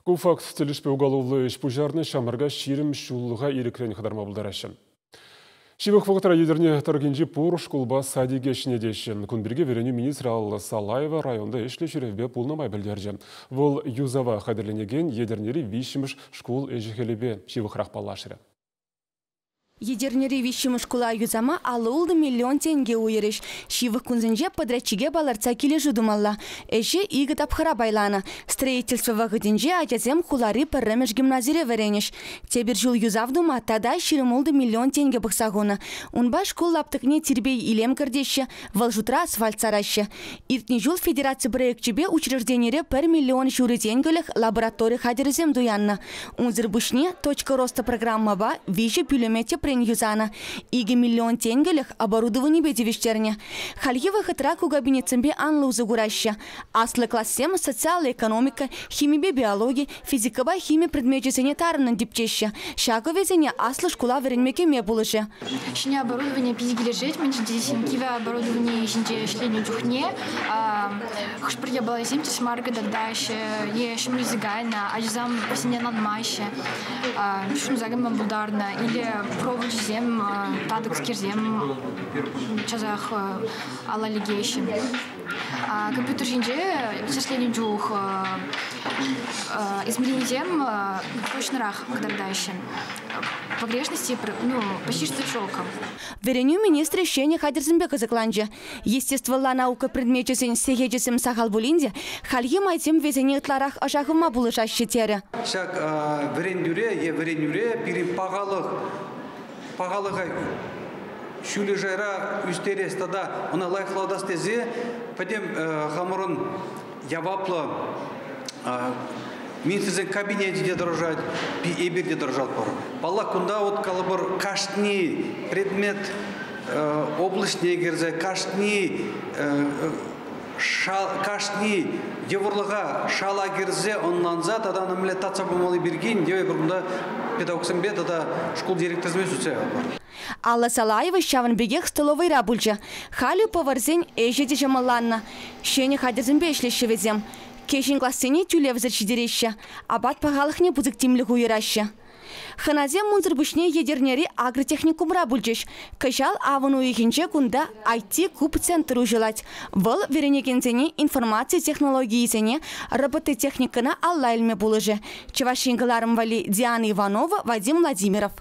Ку факт тӗлӗшпе уголовлӑ ӗҫ пуҫарнӑ, ҫамрӑка 20 ҫуллӑха ирӗкрен хӑтарма пултараҫҫӗ. Ҫывӑх вӑхӑтра Етӗрне тӑрӑхӗнчи пур шкулпа садике ҫӗнетеҫҫӗ. Кун пирки вӗренӳ министрӗ Алла Салаева районта ӗҫлӗ ҫӳревпе пулнӑ май пӗлтерчӗ. Вӑл юсава хатӗрленекен Етӗрнери виҫҫӗмӗш шкул ӗҫӗ-хӗлӗпе ҫывӑхрах паллашрӗ. Етӗрнери виҫҫӗмӗш шкула юсама 56 миллион тенкӗ уйӑрӗҫ. Ҫывӑх кунсенче подрядчике палӑртса килӗшӳ тумалла. Ӗҫе икӗ тапхӑра пайланӑ. Строительство вӑхӑтӗнче ачасем хулари пӗрремӗш гимназире вӗренӗҫ. Тепӗр ҫул юсав тума тата 26 миллион тенкӗ пӑхса хунӑ. Унпа шкул лаптӑкне тирпей-илем кӗртеҫҫӗ, вӑл шутра асфальт сараҫҫӗ. Иртнӗ ҫул федераци проекчӗпе учрежденире 1 миллион ҫурӑ тенкӗлӗх лаборатори хатӗрӗсем туяннӑ. Унсӑр пуҫне «Точка роста» программӑпа виҫӗ пӳлӗме тӗпрен юсанӑ. 2 миллион тенкӗлӗх оборудованипе тивӗҫтернӗ. Хальхи вӑхӑтра ку кабинетсемпе анлӑ усӑ кураҫҫӗ. Аслӑ классем социаллӑ экономика, химипе биологи, физикӑпа хими предмечӗсене тарӑннӑн тӗпчеҫҫӗ. Ҫакӑ вӗсене аслӑ шкула вӗренме кӗме пулӑшӗ. Ҫӗнӗ оборудование питӗ килӗшет, мӗншӗн тесен кивӗ оборудовани ҫинче ӗҫленӗ чухне хӑш-пӗр япаласем тӗс мар кӑтартаҫҫӗ е ҫӗмӗрсе кайнӑ, ачасем вӗсене ӑнланмаҫҫӗ, ҫунса кайма пултарнӑ или провочӗсем татӑкскерсем часах алла лекеҫҫӗ. Компьютер ҫинче ӗҫленӗ чух измеренисем точнӑрах кӑтартаҫҫӗ. Погрешности, ну, почти что четко. Вӗренӳ министрӗ ҫӗнӗ хатӗрсемпе кӑсӑкланчӗ. Естествӑлла наука предмечӗсен сехечӗсем сахал пулин те, хальхи майсем вӗсене ытларах ӑша хывма пулӑшаҫҫӗ терӗ. Ҫак вӗрентӳре е вӗренӳре пирӗн пахалӑх пахалӑха ҫӳллӗ шайра ӳстерес тата ӑна лайӑхлатас тесе пӗтӗм хамӑрӑн яваплӑ министрсен кабинечӗ те тӑрӑшать, эпир те тӑрӑшатпӑр. Паллах, кунта вот калӑпӑр кашни предмет облаҫне кӗрсе кашни кашни йывӑрлӑха шала кӗрсе ӑнланса тата ӑна мӗнле татса памалли пирки ӗнтӗ эпир кунта педагогсемпе тата шкул директорӗсемпе сӳтсе яватпӑр. Алла Салаева ҫавӑн пекех столовӑйра пулчӗ. Халӗ поварсен ӗҫӗ те ҫӑмӑлланнӑ. Ҫӗнӗ хатӗрсемпе ӗҫлеҫҫӗ вӗсем. Кӗҫӗн классене тӳлевсӗр ҫитереҫҫӗ. Апат пахалӑхне пысӑк тимлӗх уйӑраҫҫӗ. Хӑнасем унсӑр пуҫне Етӗрнери агротехникумра пулчӗҫ. Кӑҫал авӑн уйӑхӗнче кунта IT-куб центр уҫӑлать. Вӑл вӗренекенсене информаци технологийӗсене, робототехникӑна алла илме пулӑшӗ. Чӑваш Ен кӑларӑм валли Диана Иванова, Вадим Владимиров.